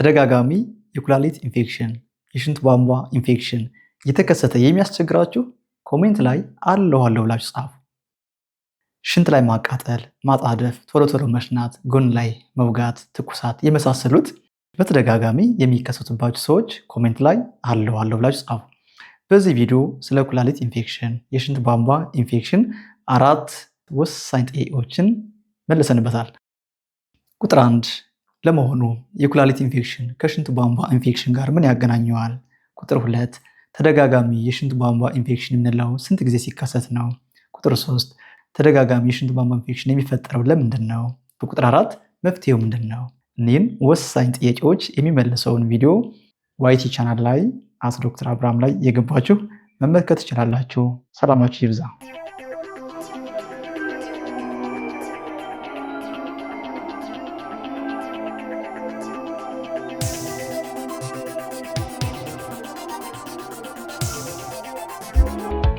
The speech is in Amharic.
ተደጋጋሚ የኩላሊት ኢንፌክሽን፣ የሽንት ቧንቧ ኢንፌክሽን እየተከሰተ የሚያስቸግራችሁ comment ላይ አለሁ አለሁ ብላችሁ ጻፉ። ሽንት ላይ ማቃጠል፣ ማጣደፍ፣ ቶሎ ቶሎ መሽናት፣ ጎን ላይ መውጋት፣ ትኩሳት የመሳሰሉት በተደጋጋሚ የሚከሰቱባችሁ ሰዎች comment ላይ አለሁ አለሁ ብላችሁ ጻፉ። በዚህ ቪዲዮ ስለ ኩላሊት ኢንፌክሽን፣ የሽንት ቧንቧ ኢንፌክሽን አራት ወሳኝ ጥያቄዎችን መልሰንበታል። ቁጥር 1፣ ለመሆኑ የኩላሊት ኢንፌክሽን ከሽንት ቧንቧ ኢንፌክሽን ጋር ምን ያገናኘዋል? ቁጥር 2፣ ተደጋጋሚ የሽንት ቧንቧ ኢንፌክሽን የምንለው ስንት ጊዜ ሲከሰት ነው? ቁጥር 3፣ ተደጋጋሚ የሽንት ቧንቧ ኢንፌክሽን የሚፈጠረው ለምንድን ነው? በቁጥር 4፣ መፍትሄው ምንድን ነው? እኒህን ወሳኝ ጥያቄዎች የሚመልሰውን ቪዲዮ YT channel ላይ at ዶክተር አብርሃም ላይ እየገባችሁ መመልከት ትችላላችሁ። ሰላማችሁ ይብዛ።